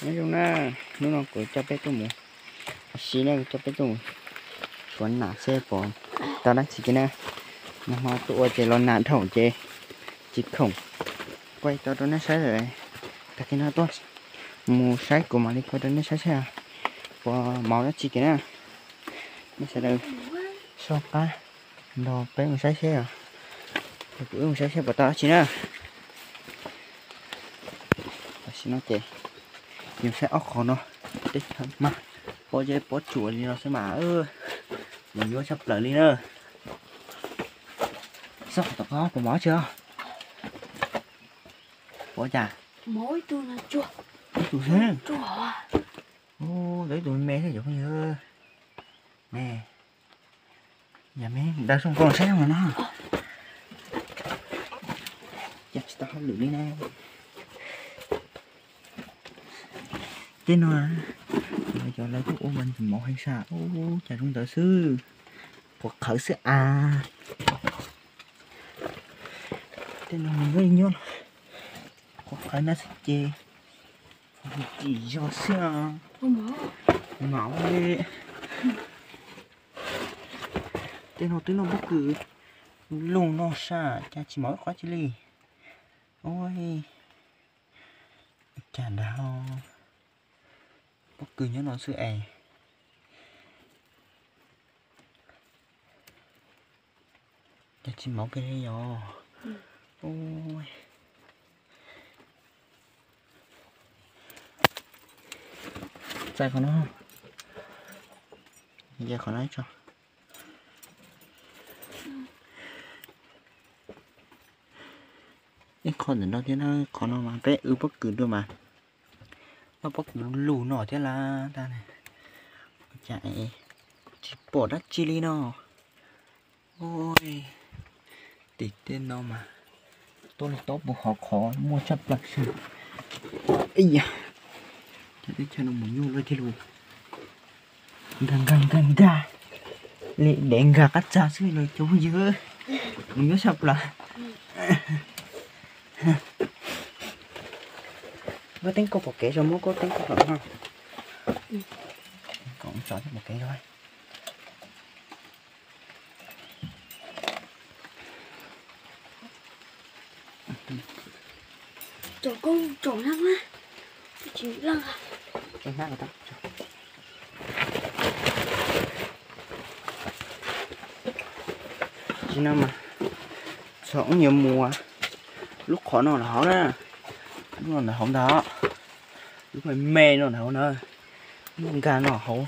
Nyob zoo na, hnub no kuv coj peb tuaj mus ua si na, kuv coj peb tuaj mus xyuas nas seb puas tau dab tsi kiag na. Nag hmo tuaj ua ces los nas dhau ces tsis khoom kuaj tau rau nej saib lawm. Tag kis no tuaj mus saib kuv mam li kuaj rau nej saib seb puas mov dab tsi kiag na. Nej sawv daws soj qab nrog peb mus saib seb, kuv wb mus saib seb puas tau dab tsi na. Tam sim no ces yus saib ob qhov no teb chaws mas pob zeb pob tsuas li no xwb mas mus nyuaj tshaj plaws li na. Xoj qhov tom qab puas mov dab tsi os? Puas cas? Ib tug xwb. Ub, tau ib tug me me thiab cov phooj ywg. Ne, yam me daws zoo nkauj los saib zoo no na. Cas tsis tau hauj lwm li na. Tej no, cov lawv kuj ua mas ntxim mov heev sas, ub, cas zoo ntawd xwb. Quav qhawv xwb as. Tej no mus nyob li nyob los quav qhawv na xwb ces tsis zog xwb. Mam li. Tej no twb noj pob kws lug no sas cas tsis mov ib qhov tsi li. Ua cas nrad pob kws nyob no xwb es. Cas tsis mov kiag li yog. Txais qhov no, qhov no tso. Ib qho ntawm no thiab na, qhov no mas peb wb pob kws dua mas noj pob kws lug no thiab lawm. Cas tsis pom dab tsi li no. Tim tej no mas tuaj li tuaj puag hauv qhov muaj tshaj plaws sas. Ib yam, cov teb chaws no mus nyuaj luaj thiab lauj. Nkag nkag nkag nkag li dev nkag qab txag xwb los cov phooj ywg, mus nyuaj tshaj plaws. Muab teeb koj pom kev tso, muab koj teeb koj pom no. Kom tso thiab pom kev tso. Tsis no mas txog wb yuav mus lub qhov no ntawm hauv na, lub no ntawm hauv ntag, lub me me no ntawm hauv na, lub nkag no hauv.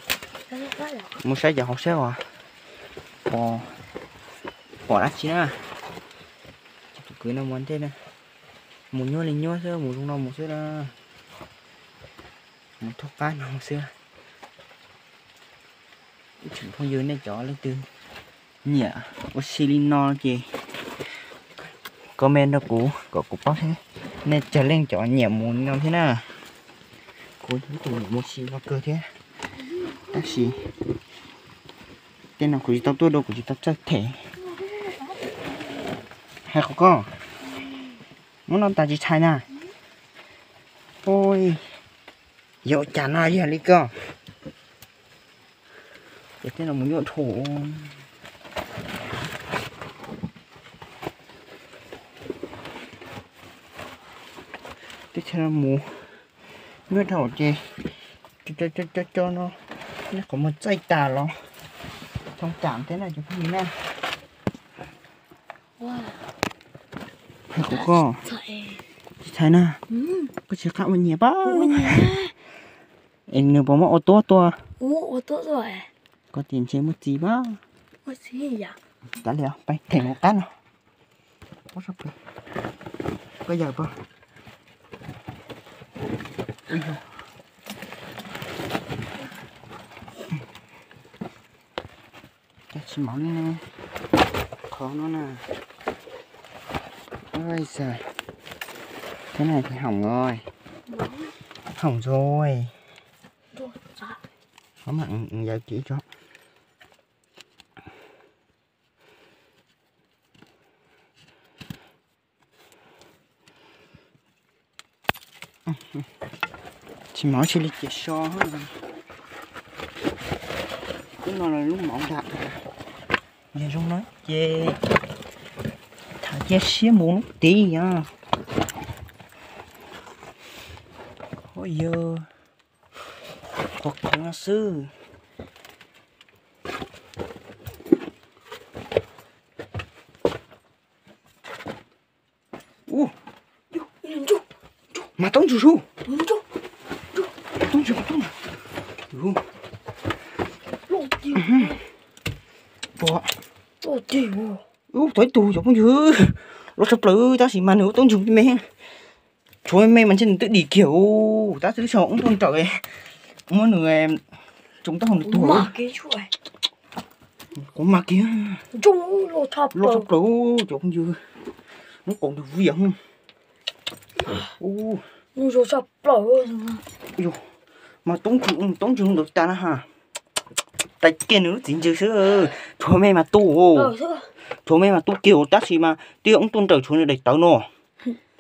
Mus saib cov hauv seb os, pom dab tsi na. Ces tus kwv no mus ntej na, mus nyuaj li nyuaj xwb, mus zoo no mus xwb na, mus thoob qab no mus xwb. Ib tsoom phooj ywg nej cov leej twg nyiam ua si li no ces comment rau kuv kom kuv paub thiab. Nej tsawg leej cov nyiam mus li no thiab na. Kuv yog ib tug nyiam mus si no kawg thiab, tab sis tej no kuv tsis tau tuaj dua, kuv tsis tau txawj them. Hais qhov koj muab no tas tsis txhais na. Ua cas no yog li ko. Ces tej no mus nyuaj dhau. Teb chaws no mus nyuaj dhau ces co co no nej qhov muag txaij tas los thoob tsam thiab na cov phooj ywg na. Hais kuv koj tsis txhais na, koj tsis qab ua nyias pab. Es nws puas muab ua tuab tuaj? Koj tias ntshe muaj txiv pab. Kav liam, peb them mus qab no. Koj yawm pab. Cas tsis mov li ne. Qhov no na. Oj, xav, thế này thì hỏng rồi. Hỏng rồi. Có mà, ừ, ừ, giờ chỉ cho. Tsis mov tsis li ces so. Lub no lub mov ntag. Yog zoo no ces tham cia siab mus lub tid os. Ua yog qhuav qhuav no xwb. Ub, mas taub ntswg su. Taub ntswg, taub ntswg. Ub, tau ib tug cov phooj ywg, loj tshaj plaws tab sis mas nws ua taub ntswg me me. Tshuav me me mas ntshe nws twb dim kiag ub, tab sis lub sij hawm ub tuaj nrawm, muab nws tsoo taub hau nws tuag. Kuv mas kiag, loj tshaj plaws cov phooj ywg, muab qaus nws viam. Mas taub ntswg, taub ntswg ntawd tas na ha. Tais kiag nws lub txiv ntswg xwb, tshuav me mas tu, tshuav me mas tu kiag tab sis mas twb yog ub tuaj nrawm tshuav nws daim tawv no.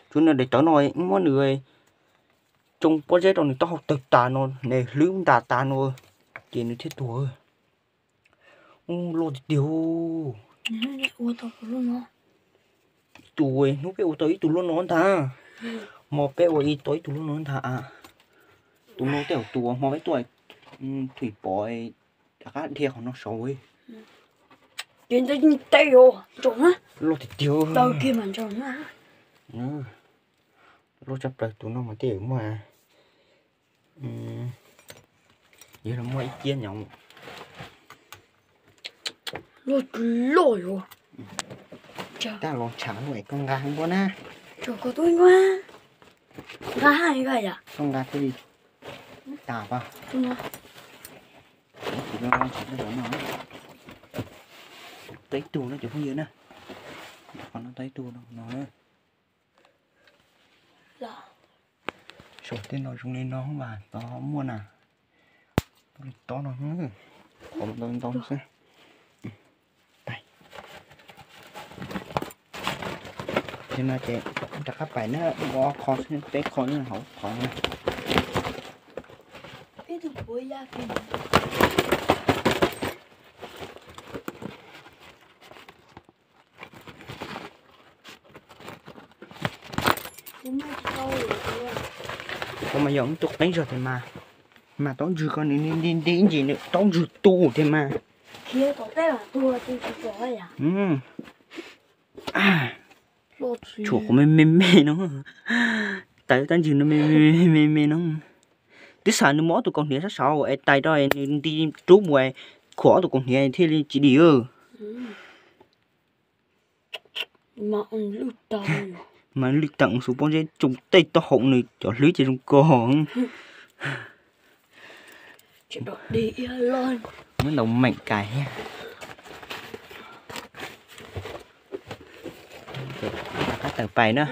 Tshuav nws daim tawv no, muab nws tsoo pob zeb rau nws taub hau tawg tas no, nws hlwb ntas tas no, ces nws thiaj tuag. Ub, loj tiag tiag. Ib tug, hnub peb ua tau ib tug luaj no ntag. Hmo peb ua ib tau ib tug luaj no ntag. Tus no tej zaum tus hmo peb tuaj, Thwm Pov rov qab dhia qhov no saud. Loj tiag tiag. Loj tshaj plaws tus no mas tej zaum muaj, yog los muaj ib ciab nyob. Loj tsis loj yuav. Tab los tshav luaj es koj nqa npua na. Koj nqa thiaj li tas pas. Tau ib tug no cov phooj ywg na. Qhov no tau ib tug no. Saum tej no zoo li no mas tod muaj na. Tau li tob no, qhov ntau ntau xwb. Ces no ces rov qab pais na, ua ob qho xwb, peb qho nyob hauv qhov no. Koj mas yog ib tug qeeb zog tiag mas, mas taub ntswg ko nws nti nti ntsis nws taub ntswg tu tiag mas. Tshuav qhov me me me no, tawv taub ntswg no me me me no. Twb xav nws muab ob tug kaus hniav sab saud es tais rau nws nti rub mus khuam ob tug kaus hniav thiaj li tsis dim. Mas lwj tawm xus pob zeb tsoo tej taub hau nws cov hlwb ces zoo ko. Nyob ntaus meem kais thiab. Rov qab tawm pais na.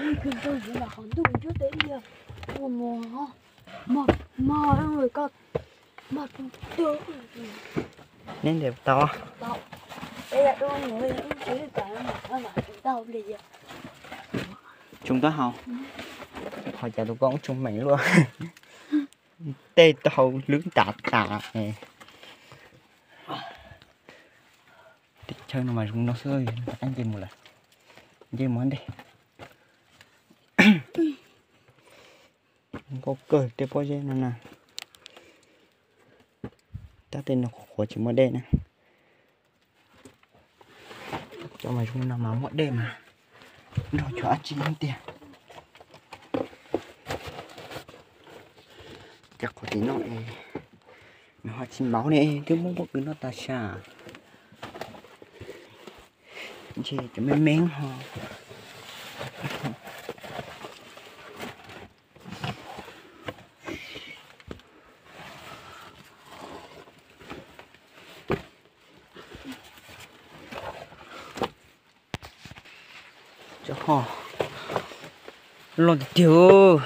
Neb ntes tau. Tsoo taub hau. Qhov cas tus koj tsoo meem luaj. Tej taub hau hlwb tas tas. Teb chaws no mas zoo no xwb, nce mus lawm. Nce mus ntej. Nkauj kawg tej pob zeb no na. Tab tej no qhuav qhuav tsis muaj dej na. Cov mas zoo no mas muaj dej mas nrog cov dab tsi tiag. Cov qhuav tim no es nws ho tsis mauv ne, twb muab pob kws noj tag sas. Ntshe cov me me ho. Cov ho loj tiag tiag,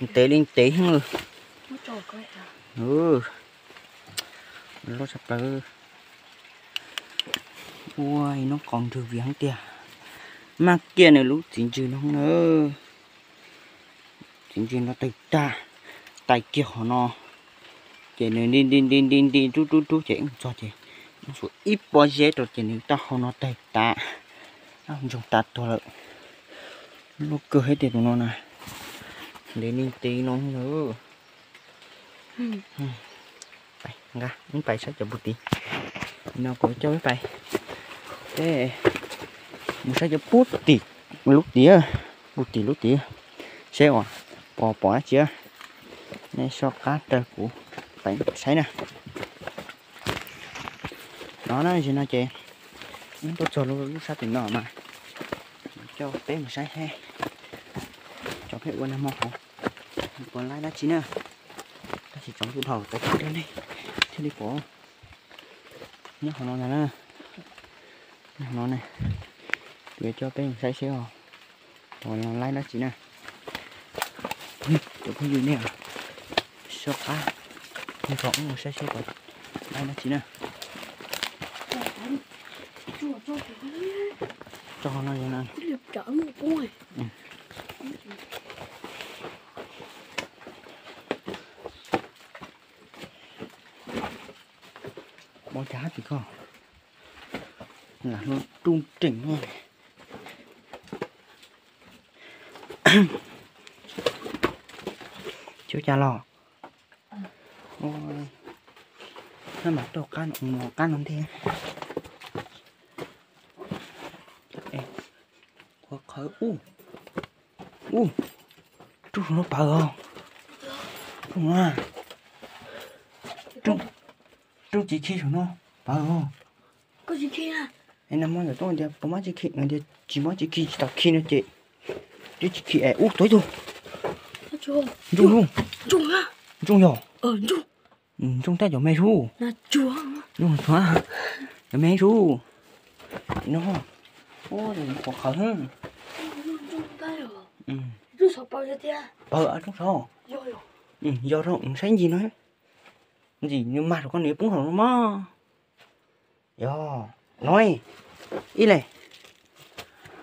ntev li ntev heev. Loj tshaj plaws. Ua ib hnub qaus nrwg vias heev tiag. Maj kiag nws lub txiv ntswg no na. Txiv ntswg no tawg tag, pais kiag qhov no, ces nws nti nti nti nti nti rub rub rub ces wb mus txog ces wb xuas ib pob zeb rau ces nws taub hau no tawg tas, ntsoog tas tuag lawm. Loj kawg thiab tiag tus no na, ntev li ntev no lawm. Pais, nqa wb pais saib cov puag tid. No kuv coj wb pais, peb mus saib cov puag tim lub tid, puag tim lub tid, seb uas pom pom dab tsi. Nej soj qab raws kuv pais saib na. No na, zaum no ces wb tuaj txog lub sab tim no mas coj peb mus saib seb cov peb ua nag hmo hauv puas laib dab tsi na. Tab sis tsaus ntuj dhau tau tsis rau nej thiaj li pom. Nyob qhov no ntag na, nyob qhov no ne, kuv yuav coj peb mus saib seb puas laib dab tsi na. Cov phooj ywg nej soj qab, nej pom wb mus saib seb puas laib dab tsi na. Tso qhov no, ua cas hab tim ko, lam hlua nruj nreem ne. Tsis ua cas los, hab mas rau qab no ntej. Qhuav qhawv ub, ub, rooj saum no pawv os. Rooj, rooj tsis khi saum no pawv os. Es nag hmo ntawm tuaj tias puas muab tsis khi, tias tsis muab tsis khi, tsis tau khi no ces twb tsis khi es ub tuag ib tug. Ntsoog, ntsoog yog, ntsoog tag cov me sub, ntsoog tag cov me sub. No, qhuav qhawv. Pawv rooj saud, yog rau saib ncig no, ntxim nws mag saum koj nws poob saum no mog. Yog no, ib leeg.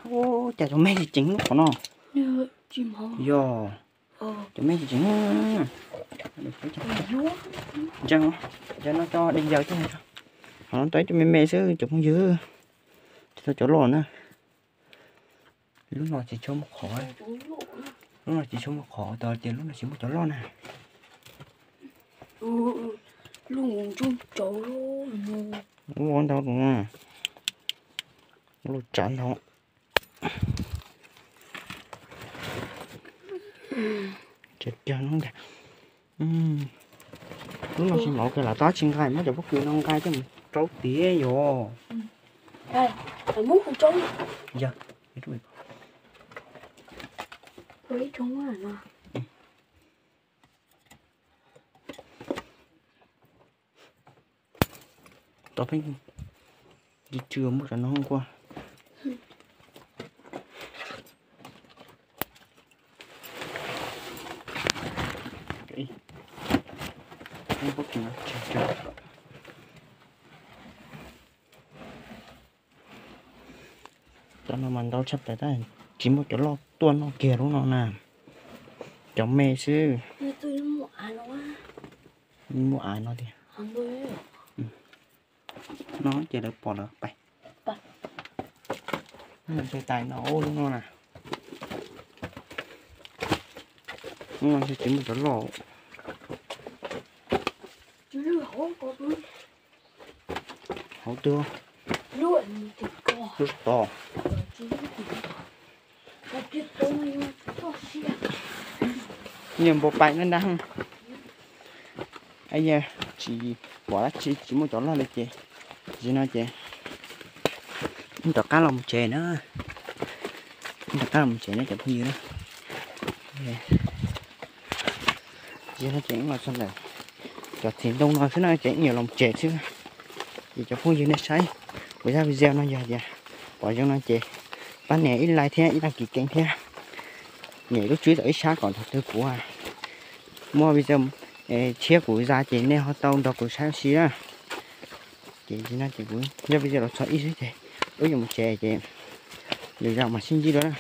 Ua cas cov me tsis ceev lub qhov no. Yog, cov me tsis ceev. Ntsia, ntsia no cov dej yaws thiab, qhov no tau ib tug me me xwb cov phooj ywg, tsis tau cov loj na. Lub no tsis tshua muaj qhov, lub no tsis tshua muaj qhov, tas tias lub no tsis muaj cov loj na. Ua ntau tus, lub tsav ntau. Tseem cog no, lub no tsis npaum kawg, lam tab tsis nqa, muab cov pob kws no nqa coj mus rau tiag yog. Yog, tau peb, tsis tsw muab cov no nquaj. Cov no mas ntau tshaj plaws tab tsis muaj cov loj tuaj noj kiag lub no na. Cov me xwb. Muaj av no tiag. No ces lawv pom lawm pais. Tais no lub no na. Lub no tsis muaj cov loj. Hauv twg? Lub tod. Nyiam npaum pais na nrag. Yog tsis pom dab tsi, tsis muaj cov loj li ces, tam sim no ces rov qab los mus tsev na. Rov qab los mus tsev na cov phooj ywg na. Tam sim no ces los txog ntawm cov txiv ntoo no xwb na ces yuav los tsev xwb. Ces cov phooj ywg nej saib kuv zaj video no yog tias pom zoo no ces pab nias ib like thiab ib đăng ký kênh thiab. Nyem lub tswb tom ib sab kom thaum twg kuv muaj video tshiab kuv zaj ces nej ho tau nrog kuv saib ua si na. Ces tam sim no ces kuv zaj video los txog ib xwb ces wb yuav mus tsev ces lwm zaus mam sib ntsib dua na.